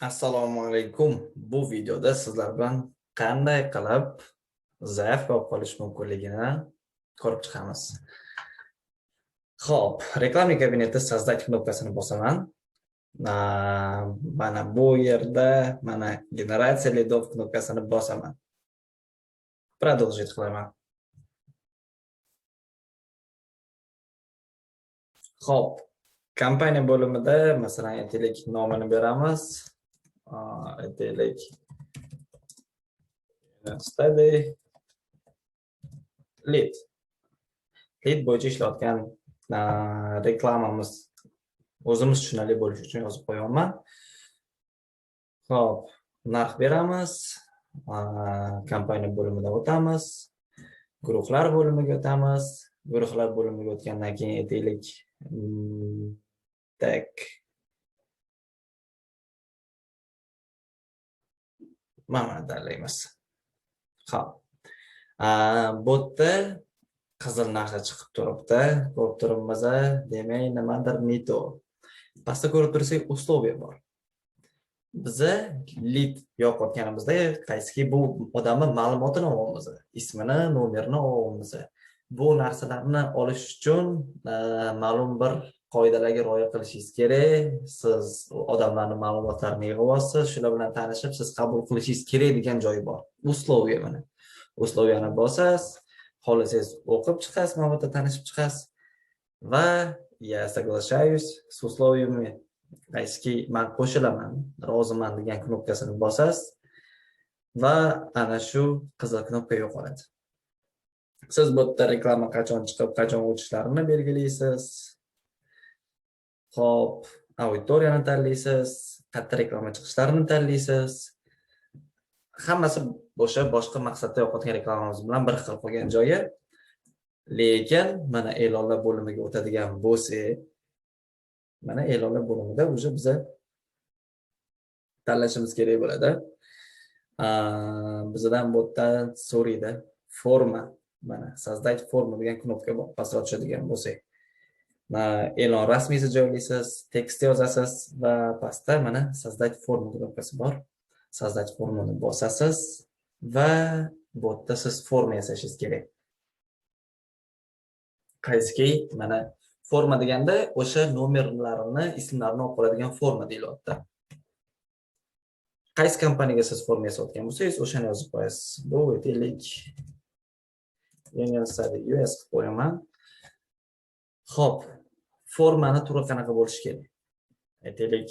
Assalomu alaykum. Bu videoda sizlar bilan qanday qilib заявка olib qolish mumkinligini ko'rib chiqamiz. Xo'p, рекламный kabinetda "Создать" knopkasini bosaman. Mana bu yerda mana "Генерация лидов" knopkasini bosaman. Продолжить qilaman. Xo'p, kompaniya bo'limida, masalan, aytaylik, nomini beramiz. Aytaylik, study lead. Lead bo'yicha ishlayotgan reklamamiz, o'zimiz tushunarli bo'lishi uchun yozib qo'yapman. Xo'p, narx beramiz. Kompaniya bo'limidan o'tamiz. Guruhlar bo'limiga o'tamiz. Guruhlar bo'limiga o'tgandan keyin, aytaylik, так, mana tanlaymiz. Xo'p. Bu yerda qizil narsa chiqib turibdi. Ko'rib turibmiz, demak, nimadir не то. Pastda ko'rib tursak, условия bor. Biza lid yoqayotganimizda qaysiki bu odamni ma'lumotini olyapmiz, ismini, nomerini olyapmiz. Bu narsalarni olish uchun ma'lum bir qoidalarga rioya qilishingiz kerak. Siz odamlarni ma'lumotlarini yig'yapsiz, shular bilan tanishib, siz qabul qilishingiz kerak degan joyi bor. Условия mana. Условия ni bosasiz, xohlasangiz o'qib chiqasiz, mana bu yerda tanishib chiqasiz va "Я соглашаюсь с условиями", qaysiki man qo'shilaman, roziman degan knopkasini bosasiz va ana shu qizil knopka yo'qoladi. Siz bu yerda reklama qachon chiqib, qachon o'chishlarini belgilaysiz. Xo'p, auditoriyani tanlaysiz, qayerda reklama chiqishlarini tanlaysiz. Hammasi o'sha boshqa maqsadda yoqayotgan reklamamiz bilan bir xil qolgan joyi. Lekin mana e'lonlar bo'limiga o'tadigan bo'lsak, mana e'lonlar bo'limida уже biza tanlashimiz kerak bo'ladi. Bizdan bu yerdan so'raydi forma. Mana "Создать форму" degan knopka bor, pastroq tushadigan bo'lsak. E'lon rasmiysi joylaysiz, tekst yozasiz va pastda mana "Создать форму" knopkasi bor. "Создать форму" ni bosasiz va bu yerda siz forma yasashingiz kerak. Qaysiki mana forma deganda o'sha nomerlarini, ismlarini olib qoladigan forma deyilyapti. Qaysi kompaniyaga siz forma yasayotgan bo'lsangiz, o'shani yozib qo'yasiz. Bu, aytaylik, Union Study US qilib qo'yaman. Xo'p, formani turi qanaqa bo'lishi kerak? Aytaylik,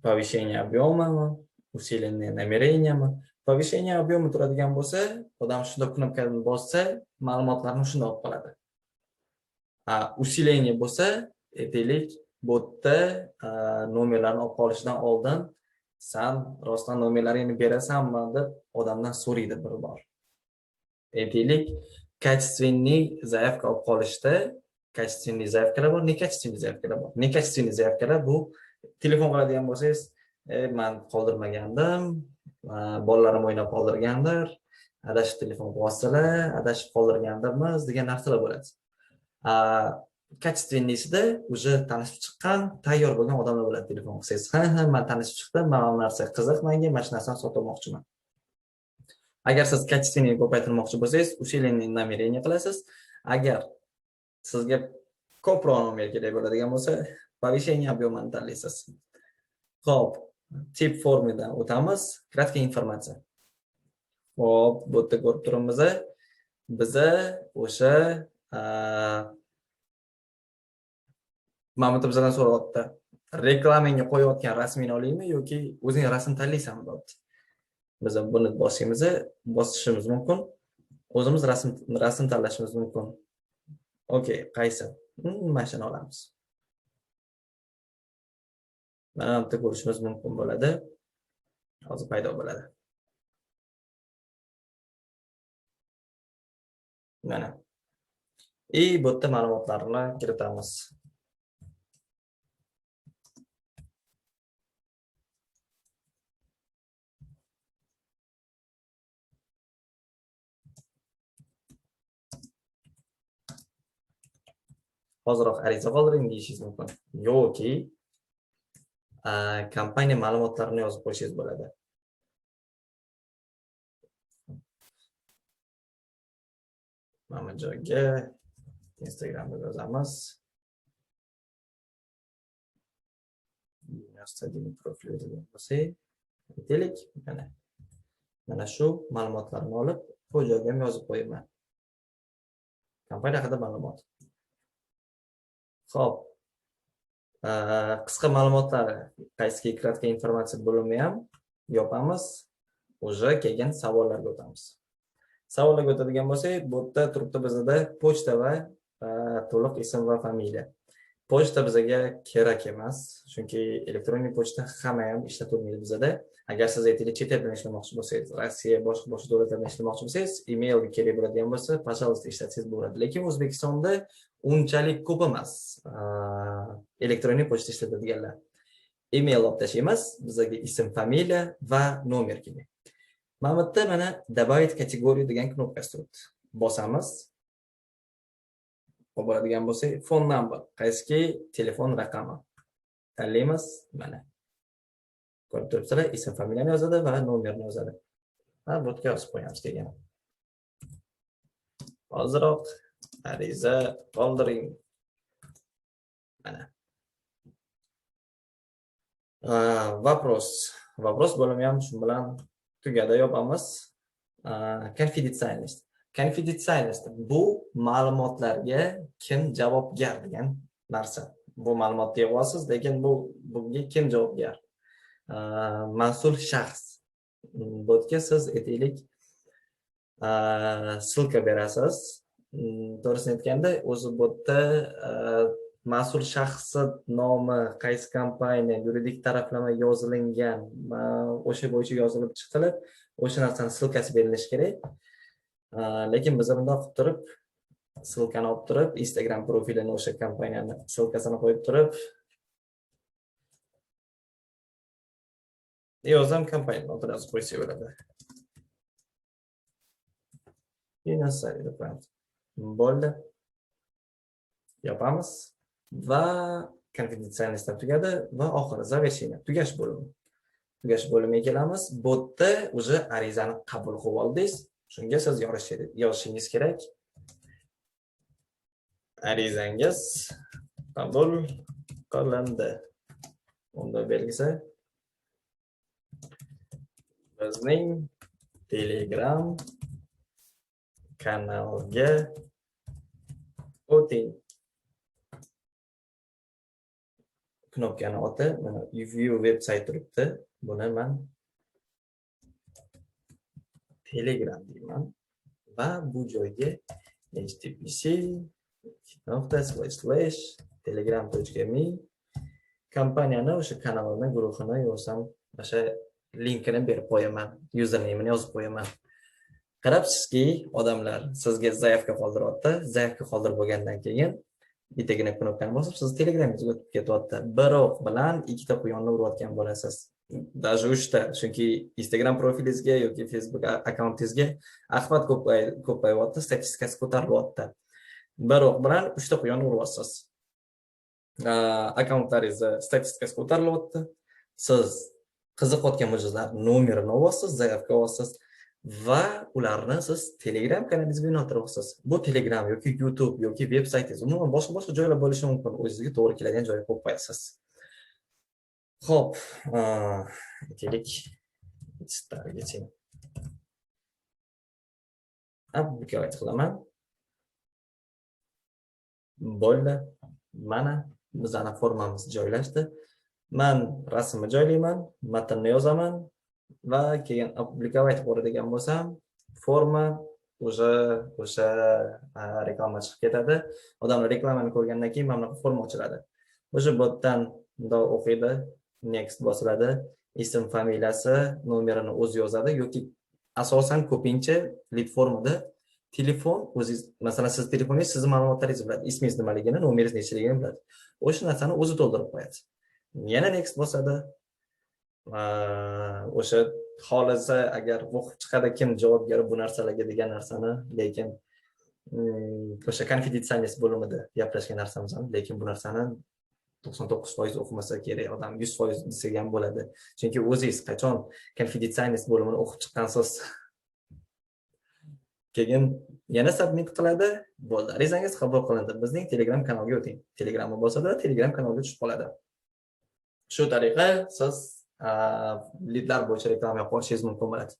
повышение объема, усиленное намерение. Повышение объема turadigan bo'lsa, odam shundoq knopkani bossa, ma'lumotlarni shunda olib qoladi. Усиление bo'lsa, aytaylik, bu yerda nomerlarni olib qolishidan oldin san rostdan nomerlaringni berasanmi deb odamdan so'raydi bir bor. Aytaylik, качественный заявка olib qolishda качественный заявка lar bor, некачественный заявка lar bor. Некачественный заявка lar bu telefon qiladigan bo'lsangiz, man qoldirmagandim, bolalarim o'ynab qoldirgandir, adashib telefon qilyapsizlar, adashib qoldirgandirmiz degan narsalar bo'ladi. Качественный sida уже tanishib chiqqan, tayyor bo'lgan odamlar bo'ladi telefon qilsangiz. Ha, man tanishib chiqdim, mana bu narsa qiziq menga, mana shu narsani sotib olmoqchiman. Agar siz качественный ko'paytirmoqchi bo'lsangiz, усиленный намерение qilasiz. Agar sizga ko'proq nomer kerak bo'ladigan bo'lsa, повышение объема ni tanlaysiz. Xo'p, тип formadan o'tamiz. Краткая информация. Xo'p, bu yerda ko'rib turibmiz. Biza o'sha mana bu yerda bizdan so'rayapti. Reklamangga qo'yayotgan rasmingni olaymi yoki o'zing rasm tanlaysanmi, deyapti. Biz buni bosishimiz, bosishimiz mumkin. O'zimiz rasm tanlashimiz mumkin. Okey, qaysi? Mana shuni olamiz. Mana bu yerda ko'rishimiz mumkin bo'ladi. Hozir paydo bo'ladi. Mana. И bu yerda ma'lumotlarni kiritamiz. Hoziroq ariza qoldiring deyishingiz mumkin. Yoki Kompaniya ma'lumotlarini yozib qo'yishingiz bo'ladi. Mana bu joyga Instagramda yozamiz. Profil degan bo'lsak, aytaylik, mana shu ma'lumotlarni olib, bu joyga ham yozib qo'yaman. Kompaniya haqida ma'lumot. Xo'p. Qisqa ma'lumotlar, qaysiki краткая informatsiya bo'limi ham yopamiz. Уже keyin savollarga o'tamiz. Savollarga o'tadigan bo'lsak, bu yerda turibdi bizda pochta va to'liq ism va familiya. Pochta bizga kerak emas, chunki elektron pochta hamma ham ishlatilmaydi bizda. Agar siz aytaylik chet el bilan ishlamoqchi bo'lsangiz, Rossiya, boshqa davlatlar bilan ishlamoqchi bo'lsangiz, email kerak bo'ladigan bo'lsa, пожалуйста, ishlatsangiz bo'ladi. Lekin O'zbekistonda unchalik ko'p emas elektron pochta ishlatadiganlar. Email olib tashlaymiz, bizga ism, familiya va nomer kerak. Mana bu yerda mana добавить kategoriya degan knopkasi turibdi. Bosamiz. Olib boradigan bo'lsak, phone number, qaysiki telefon raqami. Tanlaymiz, mana. Ko'rib turibsizlar, ism, familiyani yozadi va nomerni yozadi. Ha, bu yerga yozib qo'yamiz keyin. Hoziroq ariza qoldiring. Mana. Вопрос. Вопрос bo'limi ham shu bilan tugadi, yopamiz. Конфиденциальность. Конфиденциальность bu ma'lumotlarga kim javobgar degan narsa. Bu ma'lumotni yig'yapsiz, lekin bunga kim javobgar? Mas'ul shaxs. Bu yerga siz aytaylik, ссылка berasiz. To'g'risini aytganda, o'zi bu yerda mas'ul shaxsi nomi, qaysi kompaniya, yuridik taraflama yozilingan, o'sha bo'yicha yozilib chiqilib, o'sha narsani ссылка si berilishi kerak. Lekin biz bundoq qilib turib, ссылка ni olib turib, Instagram profilini o'sha kompaniyani ссылка sini qo'yib turib, yozam kompaniyani otini yozib qo'ysak bo'ladi. Deb qo'yamiz. Bo'ldi. Yopamiz va конфиденциальность tugadi va oxiri завершение, tugash bo'limi. Tugash bo'limiga kelamiz. Bu yerda уже arizani qabul qilib oldingiz. Shunga siz yozishingiz kerak. Arizangiz qabul qilindi. Unda belgisi bizning Telegram kanalga o'ting. Knopkani oti mana view website turibdi. Buni men Telegram deyman va bu joyga https://telegram.me kompaniyani o'sha kanalini, guruhini yozsam, o'sha linkini berib qo'yaman, username'ini yozib qo'yaman. Qarabsizki, odamlar sizga заявка qoldiryapti. Заявка qoldirib bo'lgandan keyin bittagina knopkani bosib, siz Telegramingizga o'tib ketyapti. Bir o'q bilan ikkita quyonni urayotgan bo'lasiz. Даже uchta, chunki Instagram profilingizga yoki Facebook akkauntingizga охват ko'payyapti, statistikasi ko'tarilyapti. Bir o'q bilan uchta quyonni uryapsiz. Akkauntlaringizni statistikasi ko'tarilyapti. Siz qiziqayotgan mijozlar nomerini olyapsiz, заявка olyapsiz va ularni siz Telegram kanalingizga yo'naltiryapsiz. Bu Telegram yoki YouTube yoki veb saytingiz, umuman boshqa joylar bo'lishi mumkin. O'zingizga to'g'ri keladigan joyga qo'yib qo'yasiz. Xo'p, aytaylik, targeting. Опубликовать qilaman. Bo'ldi. Mana bizani formamiz joylashdi. Men rasmni joylayman, matnni yozaman va keyin опубликовать qiladigan bo'lsam, forma уже o'sha reklama chiqib ketadi. Odamlar reklamani ko'rgandan keyin mana bunaqa forma ochiladi. O'sha botdan bundoq o'qiydi, next bosiladi, ism, familiyasi, nomerini o'zi yozadi yoki asosan ko'pincha lead formada telefon o'zingiz, masalan, siz telefoningiz sizni ma'lumotlaringizni biladi, ismingiz nimaligini, nomeringiz nechiligini biladi. O'sha narsani o'zi to'ldirib qo'yadi. Yana next bosadi. O'sha xohlasa agar o'qib chiqadi kim javobgar bu narsalarga degan narsani, lekin o'sha конфиденциальность bo'limida gaplashgan narsamiz ham, lekin bu narsani 99% o'qimasa kerak odam, 100% desak ham bo'ladi, chunki o'zingiz qachon конфиденциальность bo'limini o'qib chiqqansiz? Keyin yana submit qiladi. Bo'ldi, arizangiz qabul qilindi, bizning Telegram kanalga o'ting. Telegramni bosadi, Telegram kanalga tushib qoladi. Shu tariqa siz lidlar bo'yicha reklama yoqib olishingiz mumkin bo'ladi.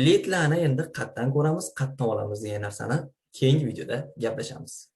Lidlarni endi qayerdan ko'ramiz, qayerdan olamiz degan narsani keyingi videoda gaplashamiz.